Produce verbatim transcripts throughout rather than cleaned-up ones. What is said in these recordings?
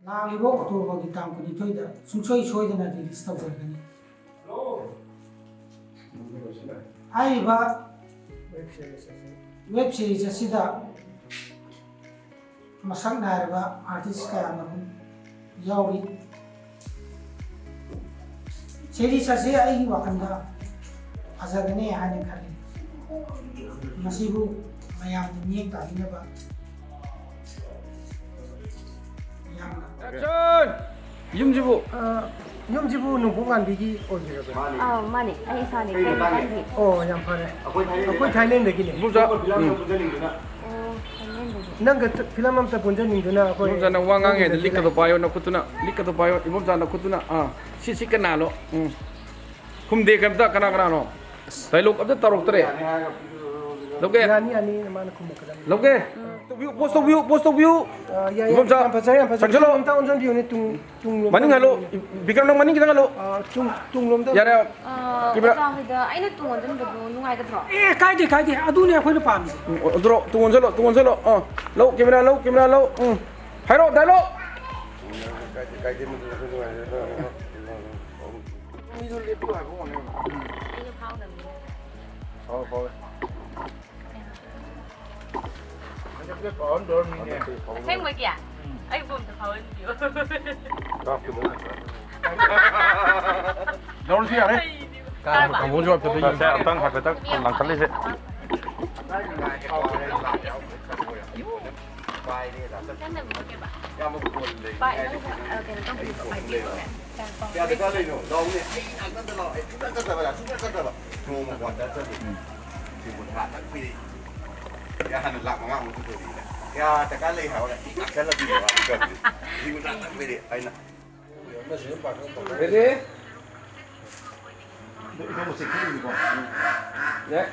ꯂꯥꯛꯂꯤꯕ ꯑꯣꯛꯇꯣꯕꯔꯒꯤ ꯇꯥꯡ ꯀꯨꯟꯅꯤꯊꯣꯏꯗ ꯁꯨꯡꯁꯣꯏ ꯁꯣꯏꯗꯅ ꯔꯤꯂꯤꯁ ꯇꯧꯖꯔꯒꯅꯤ꯫ ꯍꯥꯏꯔꯤꯕ ꯋꯦꯕ ꯁꯤꯔꯤꯁ ꯑꯁꯤꯗ ꯃꯁꯛ ꯅꯥꯏꯔꯕ ꯑꯥꯔꯇꯤꯁ ꯀꯌꯥꯃꯔꯨꯝ ꯌꯥꯎꯔꯤ꯫ ꯁꯤꯔꯤꯁ ꯑꯁꯤ ꯑꯩꯒꯤ ꯋꯥꯈꯜꯗ ꯐꯖꯒꯅꯤ ꯍꯥꯏꯅ ꯈꯜꯂꯤ꯫ ꯃꯁꯤꯕꯨ ꯃꯌꯥꯝꯅ ꯃꯤꯠꯌꯦꯡ ꯇꯥꯕꯤꯅꯕ ꯌꯥꯝꯅ ꯑꯦꯛꯁꯟ! ꯌꯨꯝꯁꯤꯕꯨ ꯑ, ꯌꯨꯝꯁꯤꯕꯨ ꯅꯣꯡꯄꯣꯛ ꯉꯥꯟꯕꯤꯒꯤ ꯑꯣꯏꯕꯤꯔꯕ꯭ꯔꯥ? ꯑꯥ, ꯃꯥꯅꯦ, ꯑꯩ ꯏꯁꯥꯅꯦ꯫ ꯀꯩ ꯃꯇꯥꯡꯒꯤ? ꯑꯣ, ꯌꯥꯝ ꯐꯔꯦ꯫ ꯑꯩꯈꯣꯏ ꯊꯥꯏꯂꯦꯟꯗꯒꯤꯅꯦ꯫ ꯏꯕꯣꯝꯆꯥ, ꯎꯝ꯫ ꯑꯣ, ꯊꯥꯏꯂꯦꯟꯗꯒꯤ꯫ ꯅꯪꯒ ꯐꯤꯂꯝ ꯑꯝꯇ ꯄꯨꯟꯖꯅꯤꯡꯗꯨꯅ ꯑꯩꯈꯣꯏ ꯏꯕꯣꯝꯆꯥ, ꯅꯪ ꯋꯥ ꯉꯥꯡꯉꯦꯗ ꯅꯪꯒꯤ ꯂꯤꯛꯀꯗꯣ ꯄꯥꯏꯌꯣ, ꯅꯈꯨꯠꯇꯨꯅ, ꯂꯤꯛꯀꯗꯣ ꯄꯥꯏꯌꯣ, ꯏꯕꯣꯝꯆꯥ, ꯅꯈꯨꯠꯇꯨꯅ, ꯑꯥ, ꯁꯤ, ꯁꯤ ꯀꯅꯥꯂꯣ? ꯎꯝ꯫ ꯈꯨꯝꯗꯦ ꯀꯩꯝꯇ, ꯀꯅꯥ ꯀꯅꯥꯅꯣ? ꯗꯥꯏꯂꯣꯛ ꯑꯝꯇ ꯇꯧꯔꯛꯇ꯭ꯔꯦ꯫ ꯂꯧꯒꯦ? ꯌꯥꯅꯤ, ꯌꯥꯅꯤ, ꯃꯥꯅ ꯈꯨꯝꯃꯛꯀꯗꯕꯅꯤ꯫ ꯂꯧꯒꯦ? ꯇꯧꯕꯤꯌꯨ, ꯄꯣꯁ ꯇꯧꯕꯤꯌꯨ, ꯄꯣꯁ ꯇꯧꯕꯤꯌꯨ꯫ ꯑ, ꯌꯥꯏ, ꯌꯥꯏ, ꯏꯕꯣꯝꯆꯥ, ꯌꯥꯝ ꯐꯖꯔꯦ, ꯌꯥꯝ ꯐꯖꯔꯦ꯫ ꯆꯪꯁꯤꯜꯂꯣ꯫ ꯇꯨꯡ ꯑꯝꯇ ꯑꯣꯟꯁꯤꯟꯕꯤꯌꯨꯅꯦ, ꯇꯨꯡ, ꯇꯨꯡ ꯂꯣꯝꯗ ꯃꯅꯤꯡ ꯍꯜꯂꯣ꯫ ꯑꯣꯟꯁꯤꯟꯕꯤꯌꯨꯅꯦ꯫ ꯕꯤꯀ꯭ꯔꯝ, ꯅꯪ ꯃꯅꯤꯡ ꯈꯤꯇꯪ ꯍꯜꯂꯣ꯫ ꯑ, ꯇꯨꯡ, ꯇꯨꯡ ꯂꯣꯝꯗ꯫ ꯌꯥꯔꯦ꯫ ꯑ, ꯀꯦꯃꯦꯔꯥ꯫ ꯑꯣꯖꯥ ꯍꯣꯏꯗ ꯑꯩꯅ ꯇꯨꯡ ꯑꯣꯟꯁꯤꯟꯕꯗꯣ ꯅꯨꯡꯉꯥꯏꯒꯗ꯭ꯔꯣ? ꯑꯦ, ꯀꯥꯏꯗꯦ, ꯀꯥꯏꯗꯦ꯫ ꯑꯗꯨꯅꯦ ꯑꯩꯈꯣꯏꯅ ꯄꯥꯝꯃꯤꯁꯦ꯫ ꯎꯝ, ꯑꯗꯨꯔꯣ, ꯇꯨꯡ ꯑꯣꯟꯁꯤꯜꯂꯣ, ꯇꯨꯡ ꯑꯣꯟꯁꯤꯜꯂꯣ꯫ ꯑ, ꯂꯧ, ꯀꯦꯃꯦꯔꯥ ꯂꯧ, ꯀꯦꯃꯦꯔꯥ ꯂꯧ꯫ ꯎꯝ꯫ ꯍꯥꯏꯔꯣ, ꯗꯥꯏꯂꯣꯛ꯫ ꯀꯥꯏꯗꯦ, ꯀꯥꯏꯗꯦ, ꯃꯗꯨ ꯑꯩꯈꯣꯏ ꯅꯨꯡꯉꯥꯏꯖꯔꯦ꯫ ꯃꯤꯗꯣ ꯂꯦꯞꯄꯤꯌꯣ ꯍꯥꯏꯕ ꯋꯥꯅꯦ꯫ ꯑꯩꯁꯨ ꯐꯥꯎꯗꯕꯅꯤꯅ꯫ ꯐꯥꯎ, ꯐꯥꯎ꯫ ꯍꯟꯗꯛꯇꯤ ꯐꯥꯎꯍꯟꯗꯣꯔꯕꯅꯤꯅꯦ꯫ ꯑꯁꯦꯡꯕꯒꯤ? ꯎꯝ꯫ ꯑꯩꯕꯨ ꯑꯝꯇ ꯐꯥꯎꯍꯟꯕꯤꯌꯣ꯫ ꯂꯧꯔꯁꯨ ꯌꯥꯔꯦ꯫ ꯑꯩꯗꯤ ꯀꯥꯡꯕꯨ, ꯀꯥꯡꯕꯨꯁꯨ ꯑꯝꯇ ꯁꯦ, ꯑꯝꯇꯪ ꯍꯥꯏꯐꯦꯠꯇꯪ ꯂꯪꯈꯠꯂꯤꯁꯦ꯫ ꯅꯪꯅ ꯃꯤ ꯀꯩꯕ? ꯄꯥꯏ-, ꯅꯪ, ꯑ, ꯀꯩꯅꯣ ꯇꯧꯕꯤꯌꯣ, ꯄꯥꯏꯕꯤꯌꯣ꯫ ꯀꯌꯥ ꯗꯔꯀꯥꯔ ꯂꯩꯅꯣ? ꯂꯥꯎꯅꯦ, ꯑꯩ ꯅꯥꯛꯇ ꯂꯥꯛꯑꯣ, ꯑꯩ ꯁꯨꯡꯆꯠ ꯆꯠꯇꯕ, ꯁꯨꯡꯆꯠ ꯆꯠꯇꯕ꯫ ꯅꯣꯡꯃ ꯀꯣꯟ ꯆꯠꯇꯕꯤ꯫ ꯁꯤ ꯀꯨꯟꯊ꯭ꯔꯥ ꯇꯪ ꯄꯤꯔꯛꯏ꯫ ꯀꯌꯥ ꯍꯥꯟꯅ ꯂꯥꯛ ꯃꯉꯥꯃꯨꯛ ꯄꯨꯊꯣꯛꯏ꯫ ꯀꯌꯥ ꯗꯔꯀꯥꯔ ꯂꯩ ꯍꯥꯏꯕꯗ ꯑꯩ ꯅꯥꯛꯇ ꯂꯥꯛꯄꯤꯔꯣ ꯍꯥꯏꯕ꯫ ꯁꯤ ꯀꯨꯟꯊ꯭ꯔꯥ ꯇꯪ ꯄꯤꯔꯛꯏ꯫ ꯑꯩꯅ Ready?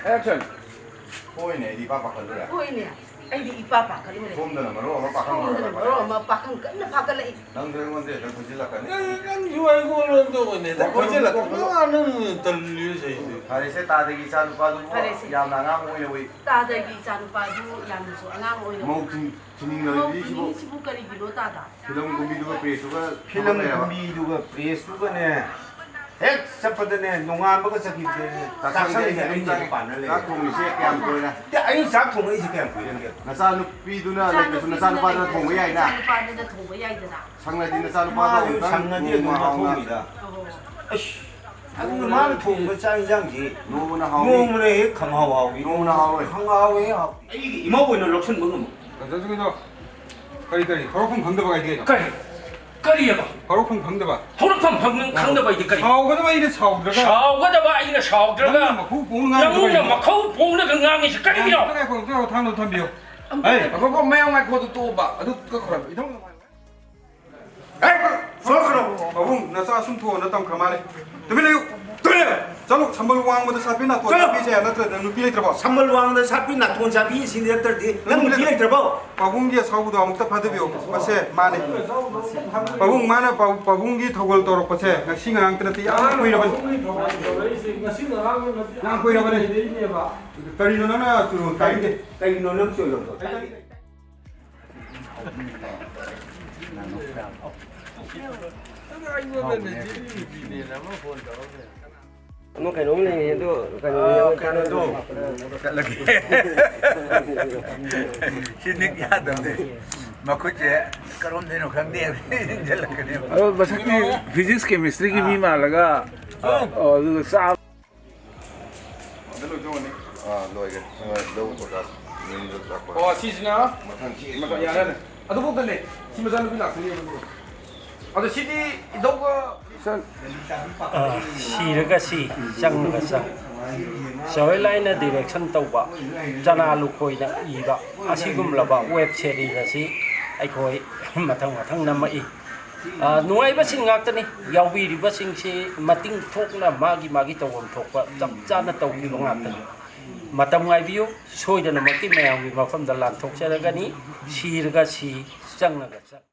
ꯑꯦꯛꯁꯟ꯫ ꯍꯣꯏꯅꯦ, ꯑꯩꯗꯤ ꯏꯄꯥ ꯄꯥꯈꯠꯂꯨꯔꯦ꯫ ꯍꯣꯏꯅꯦ꯫ ꯑꯩꯗꯤ ꯏꯄꯥ ꯄꯥꯈꯠꯂꯨꯔꯦ꯫ ꯁꯣꯝꯗꯅ ꯃꯔꯣꯟ ꯑꯃ ꯄꯥꯈꯪ ꯁꯣꯝꯗꯅ ꯐꯥꯒꯠꯂꯛꯀꯅꯤ꯫ ꯃꯔꯣꯟ ꯑꯃ ꯄꯥꯈꯪ ꯀꯟꯅ ꯐꯥꯒꯠꯂꯛꯏ꯫ ꯅꯪꯁꯨ ꯑꯩꯉꯣꯟꯗ ꯍꯦꯛꯇ ꯈꯨꯖꯤꯜꯂꯛꯀꯅꯤ꯫ ꯅꯪ, ꯅꯪꯁꯨ ꯑꯩꯉꯣꯟꯗ ꯇꯧꯕꯅꯦ꯫ ꯍꯦꯛꯇ ꯈꯨꯖꯤꯜꯂꯛꯀꯅꯤ꯫ ꯅꯪ, ꯅꯪ ꯇꯜꯂꯤꯁꯦ ꯑꯩꯗꯤ꯫ ꯐꯔꯦꯁꯦ, ꯇꯥꯗꯒꯤ ꯏꯆꯥ ꯅꯨꯄꯥꯗꯨꯕꯨ ꯐꯔꯦꯁꯦ꯫ ꯌꯥꯝꯅ ꯑꯉꯥꯡ ꯑꯣꯏꯅ ꯎꯏ꯫ ꯇꯥꯗꯒꯤ ꯏꯆꯥ ꯅꯨꯄꯥꯗꯨ ꯌꯥꯝꯅꯁꯨ ꯑꯉꯥꯡ ꯑꯣꯏꯅ ꯃꯧ ꯎꯏ꯫ ꯊꯤꯅꯤꯡ-, ꯊꯤꯅꯤꯡꯅꯔꯤꯕꯁꯤꯕꯨ? ꯃꯧ ꯊꯤꯅꯤꯡꯉꯤꯁꯤꯕꯨ ꯀꯔꯤꯒꯤꯅꯣ, ꯇꯥꯗ? ꯐꯤꯂꯝ ꯀꯨꯝꯕꯤꯗꯨꯒ ꯄ꯭ꯔꯦꯁꯇꯨꯒ ꯐꯤꯂꯝ ꯊꯕꯛ ꯂꯩꯔꯕ? ꯀꯨꯝꯕꯤꯗꯨꯒ ꯄ꯭ꯔꯦꯁꯇꯨꯒꯅꯦ, ꯍꯦꯛ ꯆꯠꯄꯗꯅꯦ, ꯅꯣꯡꯉꯥꯟꯕꯒ ꯆꯠꯈꯤꯕꯗꯅꯦ, ꯆꯥꯛꯁꯪꯗ ꯆꯥꯛꯁꯪꯗ ꯑꯩꯅ ꯑꯗꯨꯝ ꯑꯩꯅ ꯆꯥꯛ, ꯄꯥꯟꯅ ꯂꯩ꯫ ꯆꯥꯛ ꯊꯣꯡꯉꯤꯁꯦ ꯀꯌꯥꯝ ꯀꯨꯏꯔꯦ? ꯅꯠꯇꯦ, ꯑꯩ ꯆꯥꯛ ꯊꯣꯡꯉꯛꯏꯁꯦ ꯀꯌꯥꯝ ꯀꯨꯏꯔꯒꯦ? ꯅꯆꯥꯅꯨꯄꯤꯗꯨꯅ ꯂꯩꯇ꯭ꯔꯁꯨ ꯅꯆꯥꯅꯨꯄꯤꯗꯨꯅ ꯅꯆꯥꯅꯨꯄꯥꯗꯨꯅ ꯂꯩꯇ꯭ꯔꯁꯨ ꯊꯣꯡꯕ ꯌꯥꯏꯅ? ꯅꯆꯥꯅꯨꯄꯥꯗꯨꯅ ꯊꯣꯡꯕ ꯌꯥꯏꯗꯅ? ꯁꯪꯉꯗꯤ ꯅꯆꯥꯅꯨꯄꯥꯗꯣ ꯃꯥꯁꯨ ꯑꯃꯨꯛꯇꯪ ꯁꯪꯉꯗꯤ ꯑꯗꯨꯝ ꯅꯣꯡꯃ ꯃꯍꯥꯎꯅ꯫ ꯊꯣꯡꯉꯤꯗ꯫ ꯑꯣ꯫ ꯑꯁ, ꯑꯗꯨꯅ ꯃꯥꯅ ꯊꯣꯡꯕ ꯆꯥꯛ ꯏꯟꯁꯥꯡꯁꯤ ꯅꯣꯡꯃꯅ ꯍꯥꯎꯅꯤ꯫ ꯅꯣꯡꯃꯅ ꯍꯦꯛ ꯈꯪꯍꯥꯎ ꯍꯥꯎꯏ, ꯅꯣꯡꯃꯅ ꯍꯥꯎꯔꯣꯏ꯫ ꯈꯪꯍꯥꯎ ꯍꯦꯛ ꯍꯥꯎꯏ꯫ ꯑꯩꯒꯤ ꯏꯃꯧ ꯑꯣꯏꯅ ꯂꯧꯁꯤꯟꯕ ꯉꯝꯃꯣꯏ꯫ ꯗꯥ ꯆꯟꯗ꯭ꯔꯁꯤꯡꯒꯤꯗꯣ, ꯀꯔꯤ, ꯀꯔꯤ? ꯍꯧꯔꯛꯐꯝ ꯈꯪꯗꯕ ꯍꯥꯏꯗꯤ ꯀꯩꯅꯣ? ꯀꯔꯤ? ꯀꯔꯤꯑꯕ? ꯍꯧꯔꯛꯐꯝ ꯈꯪꯗꯕ꯫ ꯍꯧꯔꯛꯐꯝ ꯈꯪ-, ꯈꯪꯗꯕ ꯍꯥꯏꯗꯤ ꯀꯔꯤ? ꯁꯥꯎꯒꯗꯕ ꯑꯩꯅ ꯁꯥꯎꯗ꯭ꯔꯒ꯫ ꯁꯥꯎꯒꯗꯕ ꯑꯩꯅ ꯁꯥꯎꯗ꯭ꯔꯒ꯫ ꯅꯪꯅ ꯃꯈꯨ ꯄꯣꯡꯅ ꯉꯥꯡꯉꯤꯗꯣ ꯅꯪꯅ ꯀꯔꯤꯒꯤꯅꯣ? ꯃꯈꯧ ꯄꯣꯡꯂꯒ ꯉꯥꯡꯉꯤꯁꯤ ꯀꯔꯤꯒꯤꯅꯣ? ꯉꯥꯏꯈꯣ, ꯉꯥꯏꯈꯣ, ꯉꯥꯏꯈꯣ, ꯊꯥꯡꯗꯣ ꯊꯝꯕꯤꯌꯣ꯫ ꯑꯝꯇ ꯍꯩ! ꯉꯥꯏꯈꯣ꯫ ꯉꯥꯏꯈꯣ, ꯃꯌꯥꯝ ꯉꯥꯏꯈꯣ, ꯑꯗꯨ ꯇꯣꯛꯑꯣꯕ꯫ ꯑꯗꯨ ꯀꯛꯈ꯭ꯔꯣ꯫ ꯏꯊꯧ ꯅꯨꯡꯉꯥꯏꯔꯣꯏ꯫ ꯍꯦ! ꯁꯣꯛꯈ꯭ꯔꯣ! ꯄꯥꯕꯨꯡ, ꯅꯆꯥ ꯁꯨꯝ ꯊꯣꯛꯑꯣꯅ ꯇꯝꯈ꯭ꯔ ꯃꯥꯜꯂꯦ꯫ ꯇꯨꯃꯤꯟ ꯂꯩꯌꯨ! ꯇꯨꯃꯤꯟ ꯂꯩꯌꯨ! ꯆꯠꯂꯣ, ꯁꯝꯕꯜ ꯋꯥꯡꯃꯗ ꯁꯥꯠꯄꯤ ꯅꯥꯇꯣꯟ ꯆꯠꯂꯣ! ꯆꯥꯕꯤꯁꯦ ꯅꯠꯇ꯭ꯔꯗꯤ ꯅꯨꯄꯤ ꯂꯩꯇ꯭ꯔꯕꯣ? ꯁꯝꯕꯜ ꯋꯥꯡꯃꯗ ꯁꯥꯠꯄꯤ ꯅꯥꯇꯣꯟ ꯆꯥꯕꯤ ꯑꯁꯤ ꯅꯠꯇ꯭ꯔꯗꯤ ꯅꯪ ꯅꯨꯄꯤ ꯂꯩꯇ꯭ꯔꯕꯣ? ꯄꯥꯕꯨꯡꯒꯤ ꯑꯁꯥꯎꯕꯗꯣ ꯑꯃꯨꯛꯇ ꯐꯥꯗꯕꯤꯌꯣ꯫ ꯃꯁꯦ ꯃꯥꯅꯦ꯫ ꯄꯥꯕꯨꯡ, ꯃꯥꯅ ꯄꯥ-, ꯄꯥꯕꯨꯡꯒꯤ ꯊꯧꯒꯜ ꯇꯧꯔꯛꯄꯁꯦ ꯉꯁꯤ ꯉꯔꯥꯡꯇ ꯅꯠꯇꯦ, ꯌꯥꯝ ꯀꯨꯏꯔꯕꯅꯤ꯫ ꯉꯁꯤ ꯉꯔꯥꯡꯒꯤ ꯅꯠꯇꯦ, ꯌꯥꯝ ꯀꯨꯏꯔꯕꯅꯦ꯫ ꯀꯩꯗꯩꯅꯦꯕ? ꯀꯔꯤꯅꯣ ꯅꯪꯅ ꯆꯨꯔꯨ ꯇꯥꯔꯤꯁꯦ? ꯀꯩꯒꯤꯅꯣ ꯅꯪ ꯆꯨꯔꯨ ꯇꯥꯔꯤꯁꯦ? ꯑꯩꯉꯣꯟꯗ ꯅꯨꯄꯤꯅꯦꯅ ꯑꯃ ꯐꯣꯟ ꯇꯧꯔꯛꯑꯝꯃꯦ꯫ ꯑꯃ ꯀꯩꯅꯣꯝ ꯂꯩꯔꯦ ꯑꯗꯣ, ꯀꯩꯅꯣ, ꯑꯥ, ꯀꯩꯅꯣꯗꯣ꯫ ꯆꯠꯂꯒꯦ꯫ ꯁꯤ ꯅꯤꯛ ꯌꯥꯗꯕꯅꯦ꯫ ꯃꯈꯨꯠꯁꯦ ꯀꯔꯣꯝꯗꯩꯅꯣ ꯈꯪꯗꯦ꯫ ꯏꯟꯁꯤꯜꯂꯛꯀꯅꯦꯕ꯫ ꯑꯗꯣ ꯃꯁꯛꯇꯤ physics chemistryꯒꯤ ꯃꯤ ꯃꯥꯜꯂꯒ, ꯑꯥ꯫ ꯑꯣ, ꯑꯗꯨꯒ ꯆꯥꯕ ꯑꯗ ꯂꯣꯏꯗꯧꯔꯅꯤ꯫ ꯑꯥ, ꯂꯣꯏꯔꯦ꯫ ꯑꯥ, ꯂꯧ ꯀꯣꯇꯥ ꯌꯨꯝꯗ ꯂꯥꯛꯄ꯫ ꯑꯣ, ꯁꯤꯁꯤꯅ ꯃꯊꯪ ꯁꯤ ꯃꯊꯪ ꯌꯥꯔꯦꯅꯦ꯫ ꯑꯗꯨꯐꯥꯎꯗꯅꯦ꯫ ꯁꯤ ꯃꯆꯥꯅꯨꯄꯤ ꯂꯥꯛꯇꯣꯏꯅꯦꯕ꯫ ꯑꯗꯣ ꯁꯤꯗꯤ ꯏꯙꯧꯒ ꯑ, ꯁꯤꯔꯒ ꯁꯤ, ꯆꯪꯉꯒ ꯆꯪ꯫ ꯆꯥꯎꯔꯦ ꯂꯥꯏꯅ direction ꯇꯧꯕ, ꯆꯅꯥ ꯂꯨꯈꯣꯏꯅ ꯏꯕ ꯑꯁꯤꯒꯨꯝꯂꯕ web series ꯑꯁꯤ ꯑꯩꯈꯣꯏ ꯃꯊꯪ ꯃꯊꯪ ꯅꯝꯃꯛꯏ꯫ ꯑ, ꯅꯨꯡꯉꯥꯏꯕꯁꯤꯡ ꯉꯥꯛꯇꯅꯤ꯫ ꯌꯥꯎꯕꯤꯔꯤꯕꯁꯤꯡꯁꯤ ꯃꯇꯤꯡ ꯊꯣꯛꯅ ꯃꯥꯒꯤ ꯃꯥꯒꯤ ꯇꯧꯐꯝ ꯊꯣꯛꯄ ꯆꯞ ꯆꯥꯅ ꯇꯧꯈꯤꯕ ꯉꯥꯛꯇꯅꯤ꯫ ꯃꯇꯝ ꯉꯥꯏꯕꯤꯌꯨ, ꯁꯣꯏꯗꯅꯃꯛꯀꯤ ꯃꯌꯥꯝꯒꯤ ꯃꯐꯝꯗ ꯂꯥꯟꯊꯣꯛꯆꯔꯒꯅꯤ꯫ ꯁꯤꯔꯒ ꯁꯤ, ꯆꯪꯉꯒ ꯆꯪ꯫